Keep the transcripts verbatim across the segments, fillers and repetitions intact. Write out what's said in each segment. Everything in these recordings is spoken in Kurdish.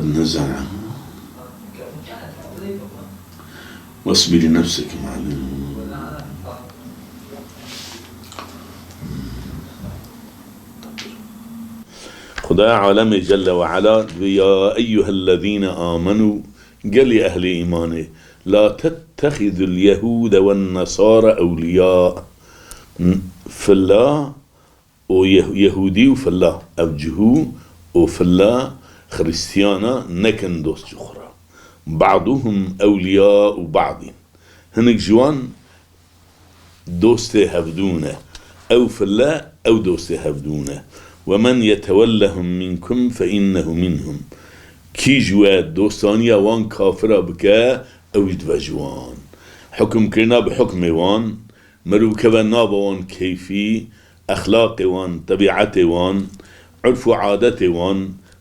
نزعه. واصبري نفسك مع ال- Xwedaya alemê Celle ve Ala dibê, "Ya eyyuhellezîne âmenû", gelê ehlê îmanê, "la tettexidul yehûde wen nesara ewliyâ." Filla û Yeh-, Yehûdî û filla, ew cihû û filla Xrîstiyana nekin dost ji xwe re. "Ba'duhum ewliyâ'u ba'dîn." Hinek ji wan dostê hevdû ne. Ew fille, ew dostê hevdû ne. "Ve men yetewellehum minkum fe innehu minhum." Kî ji we dostaniya wan kafira bike, ew jî dibe ji wan. Hukimkirina bi hukmê wan, meriv bikeve nava wan keyfî, exlaqê wan, tebîetê wan, urf û adetê wan,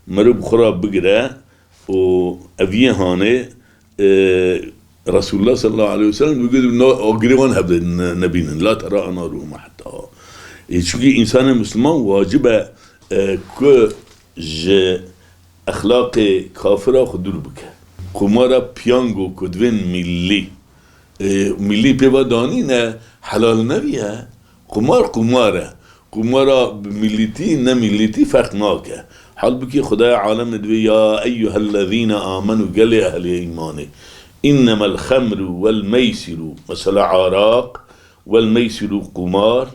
meriv bi xwe re bigire û ev yê hanê, e, Resulullah sallallahu aleyhi ve sellem digot, "Na, agirê wan hevde ne-, nebînin, la tera naruhum hatta." E, çunkî însanê Müslüman wacib e, e, ku ji exlaqê kafira xwe dûr bike. Qumara piyango ku divên millî, e, millî pê ve danîne, helal neviye. Qumar, qumar e. Qumara bi millîtî, ne millîtî ferq nake. Halbukî Xwedaya alemê divê, "Ya eyyuhellezîne âmenû", gelê ehlê îmanê. "Înnemel xemru wel meysiru", mesela araq, "wel meysiru", qumar,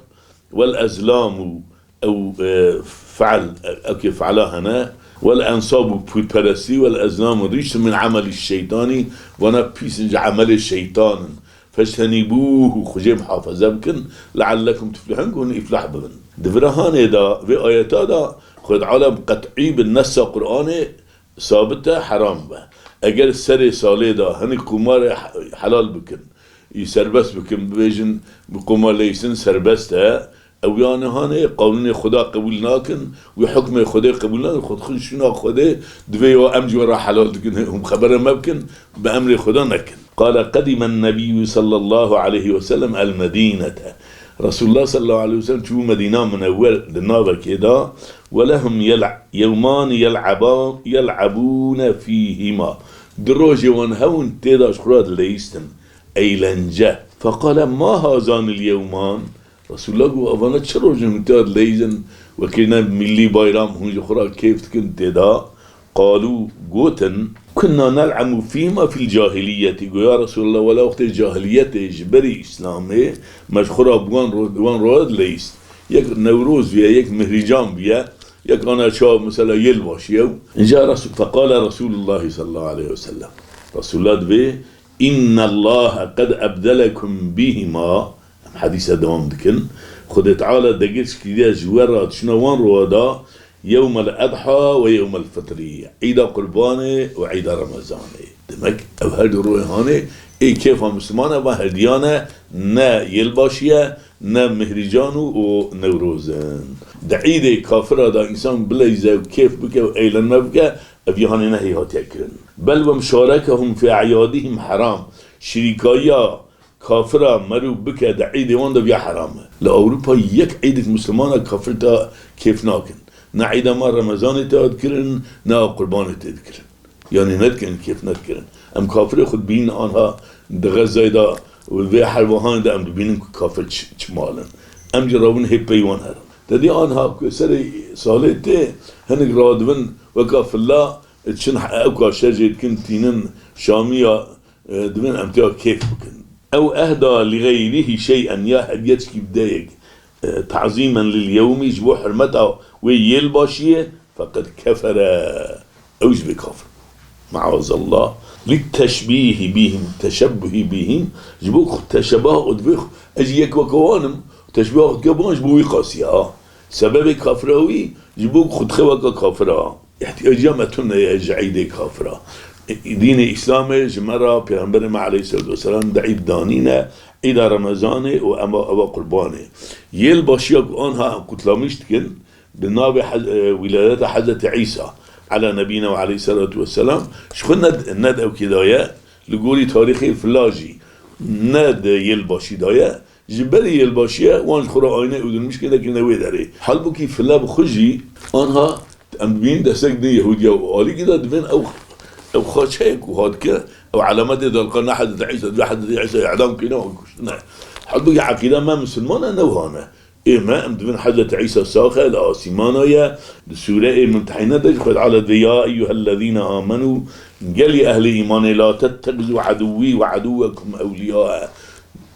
"wel ezlamu", ew, e, fe'l, ew kê fe'la hene, "wel ensabu", pûtperestî, "wel ezlamu rîcsun min emelî şeytanî", vana pîs in, ji emelê şeytan in. "Fectenîbûhu", xwe jê muhafaze bikin, "leallekum tuflihun", ku hûn îflah bibin. Di vira hanê de, vê ayeta de, Xwedê Teala bi qet'î bi nessa Qur'anê sabit e, heram be. Eger serê salê de hinek qûmarê he-, helal bikin, î serbest bikin, bibêjin, bi qûmar leysin serbest e, ew ya nihanê qanûnê Xweda qebûl nakin, wî hukmê Xwedê qebûl nakin, xwe dixin şûna Xwedê, divê ya em ji we re helal dikin, hûn xebere me bikin, bi emrê Xweda nekin. Qale qedime nebiyyû sallallahu aleyhi ve sellem el Medînete. Resulullah sallallahu aleyhi ve sellem çû Medîna Minewwer di navekê de, "Ve lehum yel-, yewmani yel'eba-, yel'ebûne fîhîma." Di rojê wan hewin tê de ji xwe re dileyistin, eğlence. "Feqale ma hazanil yewman?" Resulullah got, "Evana çi roj in hûn tê de dileyizin, wekî ne millî bayram, hûn ji xwe re kêf dikin tê de?" Qalû, gotin, "Kunna nel'emu fîhima fil cahiliyeti." Got, "Ya Resulallah, wela wextê cahiliyetê ji berî Îslamê me ji xwe re bi wan ro-, wan roj dileyist. Yek Newroz bûye, yek Mihrîcan bûye, yek ana çawa mesela yêlbaşî ye." Înca Resul-, feqale Resulullah sallallahu aleyhi ve sellem. Resulullah divê, "Innallaha qed ebdelekum bihima." Em hedîse dewam dikin. Xwedê Teala degir çikiriye ji we re di şûna wan roja de, yewmel edha ve yewmel fitrî. Îda Qurbanê û Îda Remezanê. Demek ev her du roja hanê ê kêfa Mislimana ve herdiya ne, ne yêlbaşî ye, ne Mihrîcan û, û Newroz in. Di îdê kafira de însan bileyze û kêf bike û eğlenme bike, ev yahanê nehê hatiye kirin. Bel ve muşarekehum fi e'yadihim heram. Şirîkayiya kafira merû bike di îdê wan de viya heram e. Li Ewropa yek îdek Mislimana kafir te kêf nakin. Ne îda me Remezanê te dikirin, ne a Qurbanê tê dikirin. Yanî nedikirin, kêf nedikirin. Em kafirê xwe dibînin anha di Xezzayê de û li vê hervahanê de em dibînin ku kafir çi, çi mal in. Em jî rabin hê pey wan herin. Te dî anha ku serê salê tê, hinek radibin weka filla, diçin ewka şer jê dikin, tînin şamiya, e, dibin em têya kêf bikin. Ew ehda li xeyrihî şey'en, ya hediyetişkî bide yek, e, ta'zîmen lil yewmî, ji bo hurmeta wê yêlbaşiyê, feqed kefere, ew jî bê kafir bû. Maazallah. Li teşbîhî bihîm, teşebbuhî bihîm, ji bo ku teşebah û divê xwe, ez jî yek weke wan im, teşbîha xwe dike bi wan ji bo wî qasî, ha. Sebebê kafira wî, ji bo ku xwe dixe weke kafira. Îhtiyacîya me tune ye ji îdê kafira. Dînê Îslamê ji me re, Pêxemberê me aleyhisselatu vesselam di îd danîne, îda Remezanê û ema, eva Qurbanê. Yêlbaşiya ku anha em kutlamiş dikin, bi navê Hez-, e, wîladeta Hezretî Îsa, ala nebîna ve aleyhisselatu vesselam, ji xwe ne, ne di ewkê de ye, li gorî tarîxê fila jî, ne di yêlbaşî de ye, ji berî yêlbaşiyê wan ji xwe re ayne û dilmişkê nekirine wê derê. Halbukî file bi xwe jî anha Em dibînin destek din Yehûdiya û alîkî de dibên ew, ew xaçeyê ku hat ke, ew alametê dalqana Hezretî Îsa, dibê Hezretî Îsa îdam kirine û kuştine. Halbûkî eqîda me misilman e, ne wiha ne. Ê me, em dibin Hezretî Îsa sax e, li asîmana ye. Di sûreyê Mumtehîne de jî Xwedê Teala dibê, "Ya eyyuhellezîne amenû", gelî ehlê îmanê, "la tettexizû edûwî ve edûwekum ewliyâe."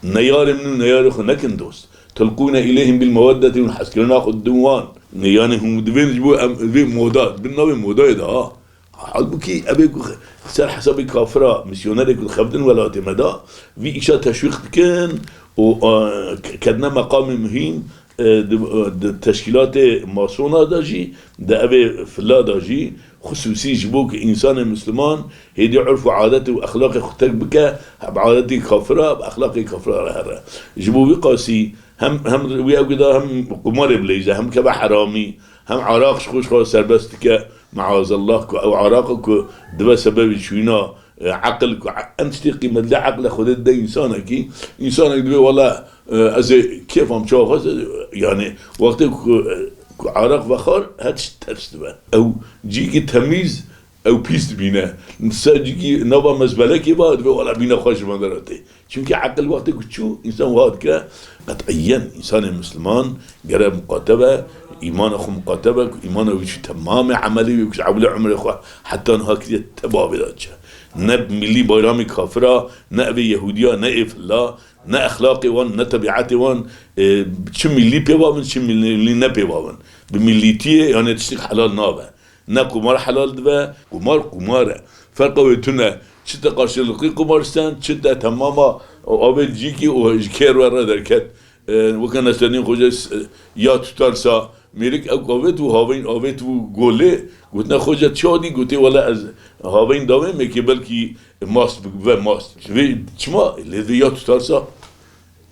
Ne yarê min û ne yarê xwe nekin dost. "Tulqûne ileyhim bil meweddetî", hûn hezkirina xwe didin wan. Ne, yanî hûn dibên ji bo em vê moda, bin navê modayê de ha. Halbûkî ev ê ku ser hesabê kafira, misyonerê ku dixebtin welatê me de, vî îşa teşwîq dikin û, e, ke-, ketine meqamê muhîm, e, di, e, di teşkîlatê masona de jî, di evê fila de jî, xusûsî ji bo ku însanê misliman hêdî urf û adet û exlaqê xwe terk bike, bi adetê kafira, bi exlaqê kafira re here. Ji bo wî qasî hem, hem wî ew da hem qumarê bileyze, hem keve heramî, hem araq ji xwe ji xwe serbest dike, Meazallah ku ew araqa ku dibe sebebê çûyîna, e, eqil ku e-, em tiştê qîmetlî eqle Xwedê dide însanekî, însanek dibê wela, e, ez ê kêfam çawa xwest, e, yanî wextê ku, e, ku araq vexwar her tişt ters dibe. Ew cîkî temîz, ew pîs dibîne. Ser cîkî nava mezbelekê va dibê wela bîna xweş ji van dera tê. Çimkî eqil wextê ku çû, însan wiha dike, qet'iyen însanê misliman gere muqate be, îmana xwe muqate be, ku îmana wî çi temamê emelê wî, ku ji ewlê umrê xwe heta niha kiriye teva vê de çi. Ne milî bayramê kafira, ne evê Yehûdiya, ne ê filla, ne exlaqê wan, ne tebîetê wan, e, çi milî pê bavin, çi milî ne pê bavin. Bi milîtiyê, yanê tiştek helal nabe. Ne qumar helal dibe, qumar qumar e. Ferqa wê tune. Çi te qarşılıklı qumar stend, çi te temama avêt cîkî û ji kêr we re derket. E, weke Nesreddîn Xoca s-, ya tutarsa mêrik ew avêt û havên avêt û golê gotine, Xoca çi hadî? Gotê, wele ez havên dawê mekê belkî mast bi-, bibe mast. Ji vê çima? Lê vê ya tutarsa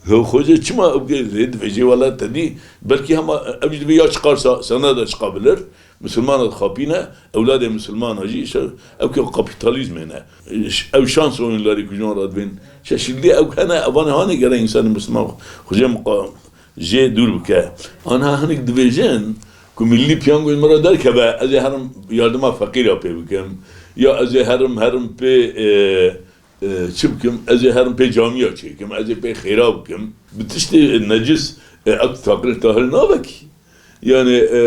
Xwezê çima ew lê dibêje, wela te dî, belkî hema ev jî dibê ya çiqarsa, sana da çiqabilir, misilmana dixapîne, ewladê misilmana jî, îşte ew ke kapîtalîzmê ne. Ew şans oyunlarî ku ji wan re dibên. Çeşitli ew hene, evan hanê gere însanê misilman xwe jê miqa-, jê dûr bike. Anha hinek dibêjin ku milli piyango ji min re derkeve, ez ê herim yardima feqîra pê bikim. Ya ez ê herim, herim pê, e, E, çi bikim? Ez ê herim pê camiya çêkim, ez ê pê xêra bikim. Bi tiştê necis, e, ew taqrîr tahil nabe kî. Yani, e,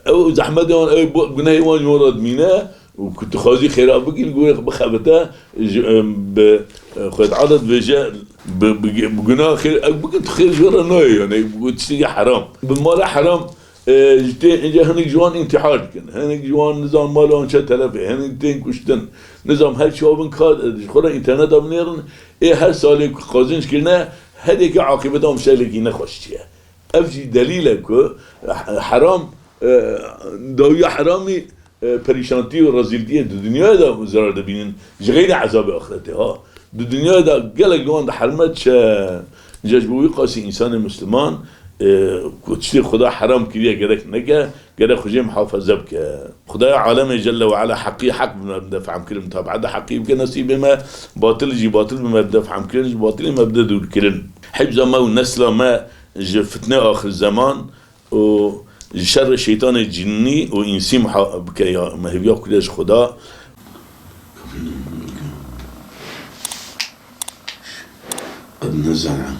ew zehmetê wan, ew bu-, gunehê wan ji wan re dimîne û ku tu xwazî xêra bikî, li gorî bixebite, ji, e, bi, e, Xwedê Teala dibêje, bi, bi, bi gunah xêr, ew bikin tu xêr ji wan re nayê, yani, bu tiştekî heram. Bi mala heram, E, ji tê, înca hinek ji wan întîhar dikin. Hinek ji wan nizam mala wan çe telef e. Hinek tên kuştin. Nizam her çi bin kar, e, ji xwe re înterneta binêrin. Ê her salê ku qazinc kirine, her yekê aqîbeta wan şeklekî nexweş çi ye. Ev jî delîl e ku he-, heram, e, dawiya heramî, e, perîşantî û rezîltiyê di dinyayê de zerar dibînin. Ji xeyrî ezabê axretê ha. Di dinyayê de gelek li wan diherime çe. Înca ji bo wî qasî însanê misliman, e, ku tiştê Xuda heram kiriye gerek neke, gerek xwe jê muhafaze bike. Xudaya alemê Celle ve Ala heqî heq bi me bide fehm kirin, mutabaeta heqî bike nesîbê me, batil jî batil bi me bide fehm kirin, ji batilê me bide dûr kirin. Hifza me û nesla me ji fitnê axir zeman, û ji şerê şeytanê cinnî û însî muha-, bike ya me hêviya kure ji Xuda. قد نزل عن